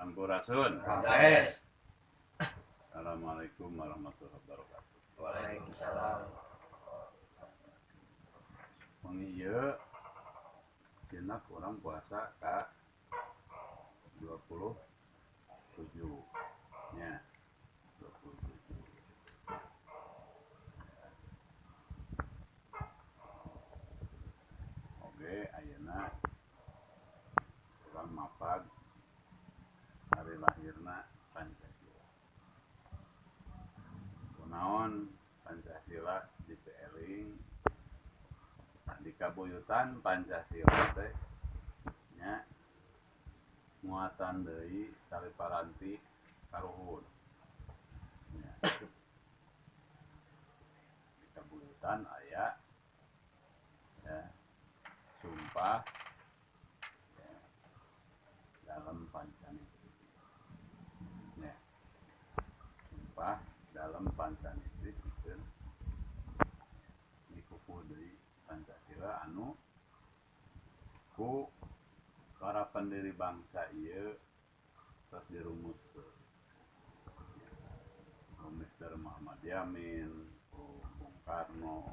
Sampurasun. Rampes. Assalamualaikum warahmatullahi wabarakatuh. Waalaikumsalam. Wengi ieu dina urang puasa ka 27 nya, 27. Oke, ayeuna urang mapag hari lahirna Pancasila. Kunaon Pancasila dipeeling di kabuyutan Pancasila teh nya muatan deui tali paranti karuhun. Nya. Di kabuyutan aya ya, sumpah ya, dalam Pancaniti. Ya. Sumpah dalam Pancaniti itu dikukuh deui Pancasila anu ku para pendiri bangsa ieu terus dirumuskeun. Ku Mister Muhammad Yamin, ku Bung Karno,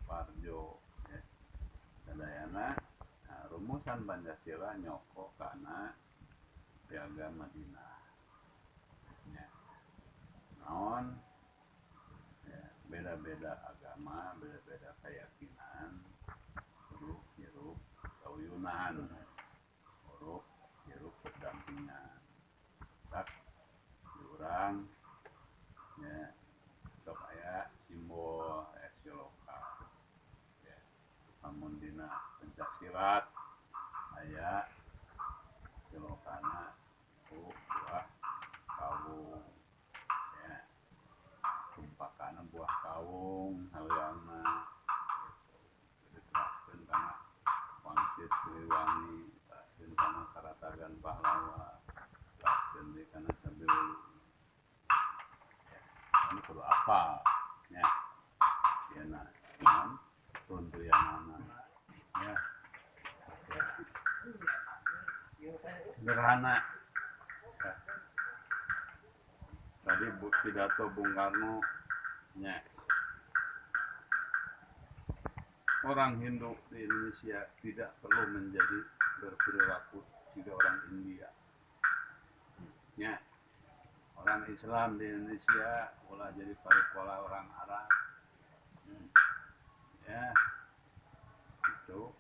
Parjo, ya. Sadayana, nah, rumusan Pancasila nyoko kana Piagam Madinah. Ya. Naon? Ya, beda-beda agama, beda-beda keyakinan, kudu hirup kauyunan, kudu hirup berdampingan. Tak diurang ya, sok aya simbol aya siloka. Ya. Lamun dina pencak silat aya silokana ku buah kawung. Ya. Tumpakana buah kawung haleangna. Diterapkeun kana Wangsit Siliwangi, diterapkeun kana Karatagan Pahlawan, diterapkeun deui kana Sabilulu. Ya, anu kudu apal nya. Ieu na naon runtuyanana ya. Ya. Sederhana. Ya. Tadi pidato Bung Karno nya. Orang Hindu di Indonesia tidak perlu menjadi berperilaku jika orang India. Nya. Orang Islam di Indonesia ulah jadi paripola orang Arab. Ya. Itu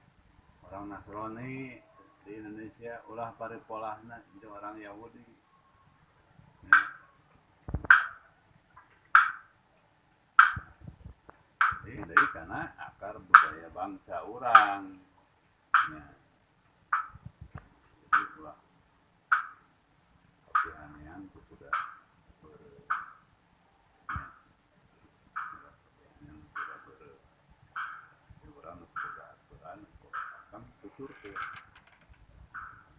orang Nasrani di Indonesia ulah paripolahna jadi orang Yahudi. Ya. Jadi dari karena akar budaya bangsa urang. Ya. Jadi ulah kepihanean ku kuda beureum. Ya. Ulah kepihanean ku kuda beureum. Jadi urang nu boga aturan boga pakem tuturkeun.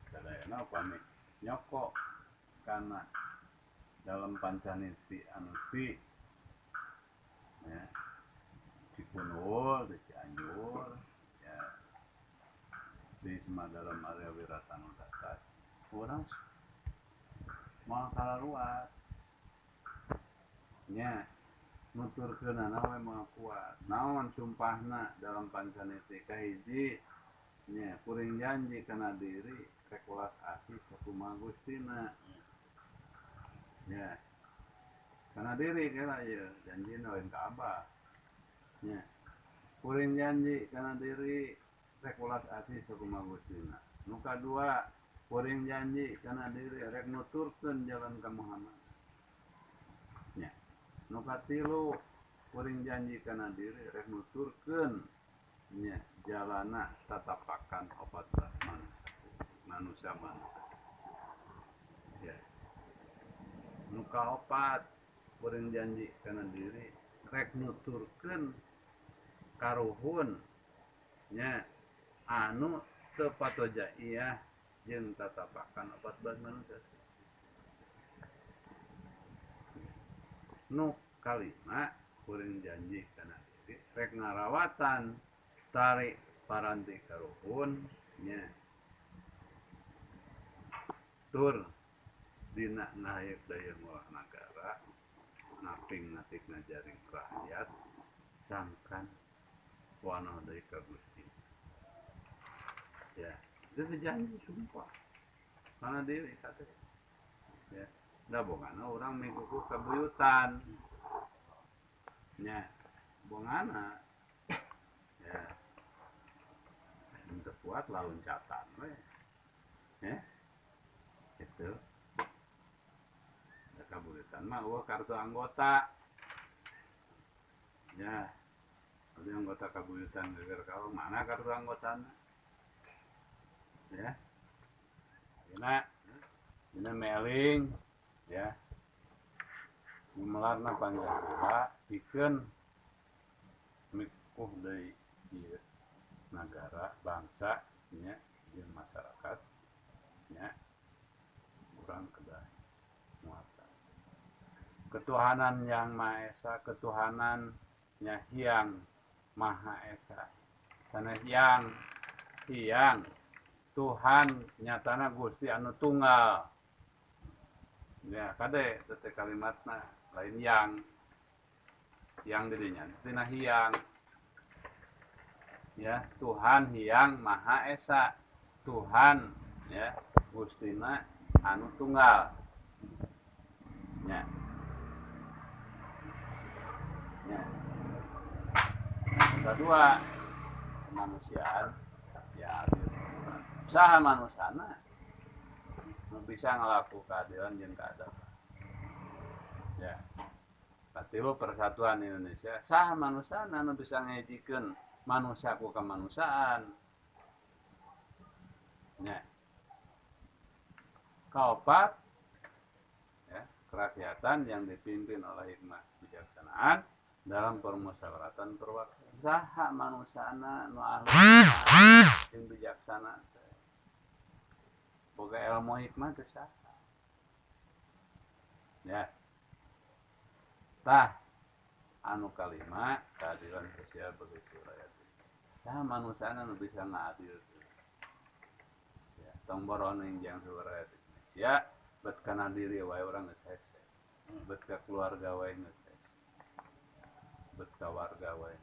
Sadayana upami nyoko kana dalam pancaniti anu ti ya, Cikunul, di Cianjur, ya, di Sumadalam area Wiratanu Datat, urang moal kalaluat. Nya, nuturkeunana we moal kuat. Naon sumpahna dalam pancaniti kahiji, nya kuring janji kana diri rek welas asih sakumaha Gustina. Nya, kana diri kela ieu janjina lain ka Abah. Nya, kuring janji kana diri rek welas asih sakumaha Gustina. Nu kadua, kuring janji kana diri rek nuturkeun jalan ka Muhammad. Nya, nu katilu, kuring janji kana diri rek nuturkeun nya jalana tatapakan opat manusia manusia. Ya. Nu kaopat, kuring janji kana diri rek nuturkeun karuhun nya anu teu patojaiyah jeung tatapakan 14 manusia. Nu kalima, kuring janji kana diri rek ngarawatan tari paranti karuhun nya Tur dina ngahayek daya ngolah nagara naping natikna jaring rakyat sangkan wanoh deui ka Gusti. Ya, itu janji sumpah. Karena diri kata. Ya, da bongana urang mikukuh kabuyutan. Nya, bongana. Ya. Untuk kuat loncatan we. Ya. Itu. Da kabuyutan mah eueuh kartu anggota. Ya. Jadi anggota kabuyutan geger kau mana kartu anggotana? Ya. Ayeuna dina meling ya. Gumelarna Pancasila pikeun mikukuh deui ieu nagara, bangsa nya jeung masyarakat nya urang kedah muatan. Ketuhanan yang Maha Esa, ketuhanan nya Hyang Maha Esa. Sanes yang Hyang Tuhan nyatana Gusti anu tunggal. Ya kade teh kalimatna lain yang didinya tina Hyang. Ya, Tuhan Hyang Maha Esa. Tuhan ya Gustina anu tunggal. Ya. Ya. Kedua, kemanusiaan ya adil. Saha manusana nu bisa ngalaku keadilan jeung keadaban. Ya. Katilu persatuan Indonesia, saha manusana nu bisa ngejikeun manusia ku kemanusiaan. Ya. Kaopat ya, kerakyatan yang dipimpin oleh hikmah kebijaksanaan dalam permusyawaratan perwakilan. Saha manusana nu ahli jeung bijaksana teh. Boga ilmu hikmah teh saha. Ya. Tah anu kalima keadilan sosial bagi rakyat. Saha manusana nu bisa ngaadil. Ya, tong boroning jang rakyat Indonesia bet kana diri wae urang geus hese. Bet ka keluarga wae geus hese. Bet ka warga wae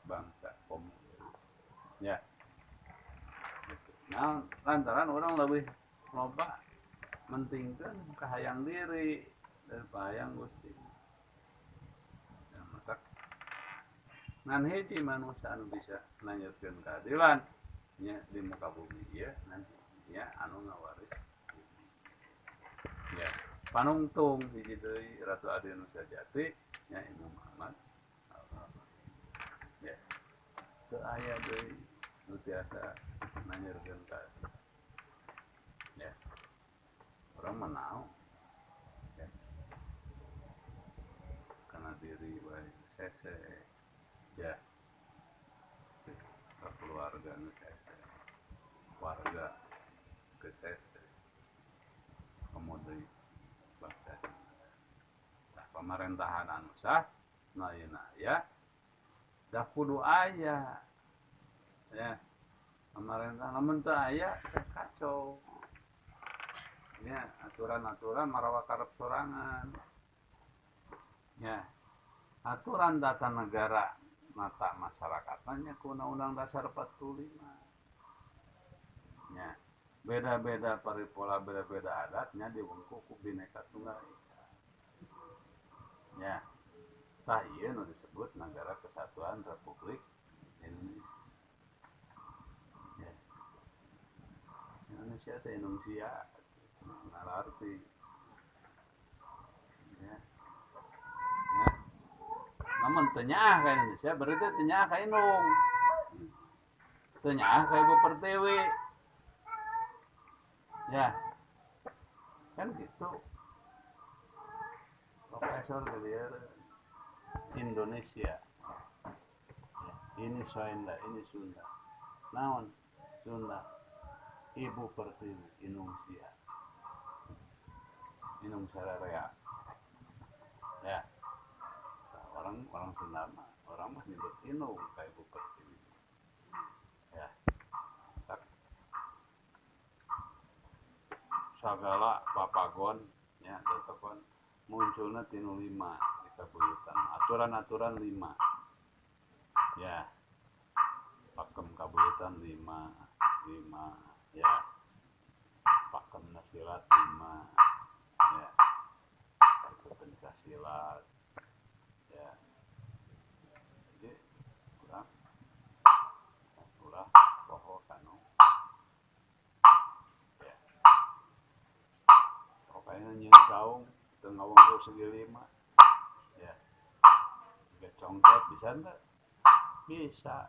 bangsa komunitas. Ya. Nah, lantaran orang lebih loba mentingkeun kahayang diri dan kahayang Gusti. Ya, matak ngan hiji manusia anu bisa nanyakeun keadilan nya di muka bumi ieu nanti nya anu ngawaris bumi. Ya, panungtung hiji deui Ratu Adil nu sajati nya Imam Muhammad. Ya. Teu aya deui nu tiasa nanyakeun keadilan. Ya. Urang mah naon. Ya. Kana diri wae hese. Ya. Ka keluarga nu hese. Warga geus hese. Komo deui bangsa. Tah pamarentahan anu sah nu ayeuna aya da kudu aya. Ya. Pamarentahan lamun teu aya teh kacau. Ya, aturan-aturan marawa karep sorangan. Ya. Aturan tata negara mata masyarakatnya ku Undang-Undang Dasar 45. Ya. Beda-beda paripola, beda-beda adatnya diwengku ku Bhinneka Tunggal Ika. Ya. Tah ieu nu disebut Negara Kesatuan Republik Indonesia. Ya. Indonesia teh Indonesia ngalarti. Ya. Ya. Namun teu nyaah ka Indonesia berarti teu nyaah ka indung. Teu nyaah ka Ibu Pertiwi. Ya. Kan gitu. Profesor dia Indonesia. Ya, ini Sunda, ini Sunda. Naon? Sunda. Ibu Pertiwi Indonesia. Indung sararea. Ya. Nah, orang Sunda mah, orang mah nyebut indung ka Ibu Pertiwi. Ya. Tak. Segala papagon ya tetepon munculnya tinu 5 di kabuyutan, aturan-aturan 5 ya, pakem kabuyutan 5 5 ya, pakem nasilat 5 ya, itu pencak silat ya. Jadi kurang ulah poho kanu ya, pokoknya nyeun saung teu ngawengku segi 5 ya, tiga congkot bisa enggak? Bisa,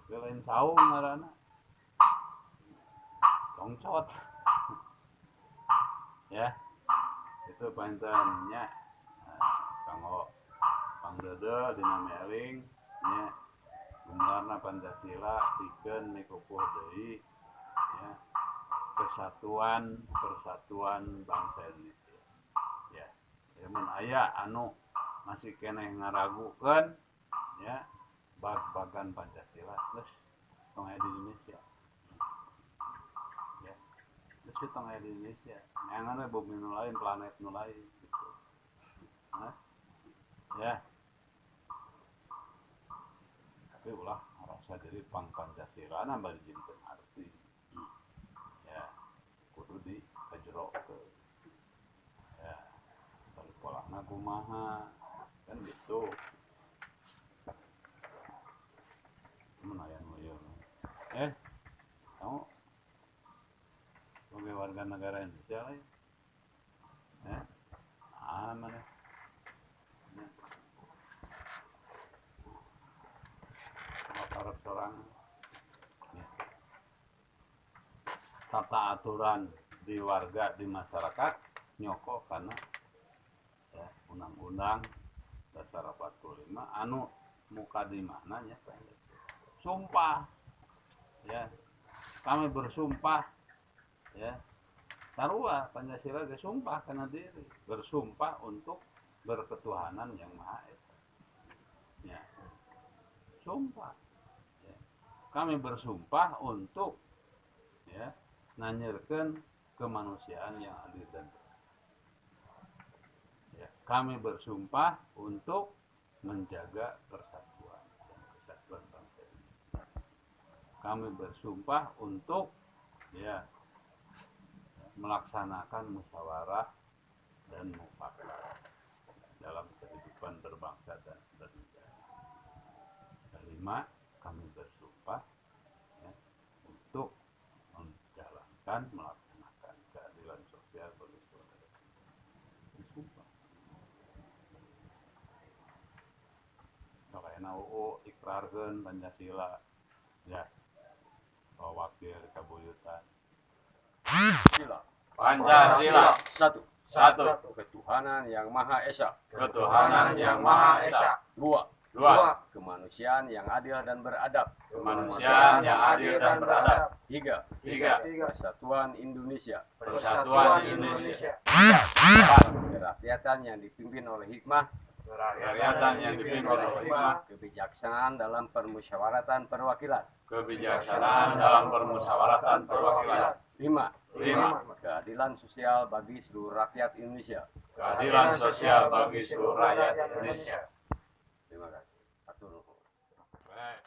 tapi lain saung ngaranna congcot ya. Itu pantannya kanggo pangdede dina meling nya gumelarna Pancasila pikeun mikukuh deui ya kesatuan persatuan bangsa Indonesia ya. Mun aya anu masih keneh ngaragukeun ya bag-bagan Pancasila geus tong aya di Indonesia ya, geus tong aya di Indonesia, neangan we bumi nu lain, planet nu lain gitu. Nah, ya tapi ulah ngarasa diri pang Pancasila na bari jeung arti ya, kudu di kajerokeun ya, bari polana kumaha kan gitu. Mun aya nu ieu kamu sebagai warga negara Indonesia lain ya, mana ya. Karep sorang ya. Tata aturan di warga di masyarakat nyoko karena ya, undang-undang dasar 45 anu muka di mananya sumpah ya, kami bersumpah ya, taruhlah Pancasila ge sumpah karena diri bersumpah untuk berketuhanan yang Maha Esa ya, sumpah ya. Kami bersumpah untuk ya nanyerkeun kemanusiaan yang adil dan ya, kami bersumpah untuk menjaga persatuan dan kesatuan bangsa ini. Kami bersumpah untuk ya melaksanakan musyawarah dan mufakat dalam kehidupan berbangsa dan bernegara. Kelima, kami bersumpah ya, untuk menjalankan, melaksanakan keadilan sosial bagi seluruh rakyat. Bersumpah. Kayakna UU ikrarkeun Pancasila ya, wakil kabuyutan. Pancasila. 1. 1. Ketuhanan yang Maha Esa. Ketuhanan yang Maha Esa. 2. 2. Kemanusiaan yang adil dan beradab. Kemanusiaan yang adil dan beradab. 3. 3. Persatuan Indonesia. Persatuan Indonesia. 4. Kerakyatan yang dipimpin oleh hikmah. Kerakyatan yang dipimpin oleh hikmah. Kebijaksanaan dalam permusyawaratan perwakilan. Kebijaksanaan dalam permusyawaratan perwakilan. 5. 5. Keadilan sosial bagi seluruh rakyat Indonesia. Keadilan sosial bagi seluruh rakyat Indonesia. Terima kasih. Atur nuhun. Baik.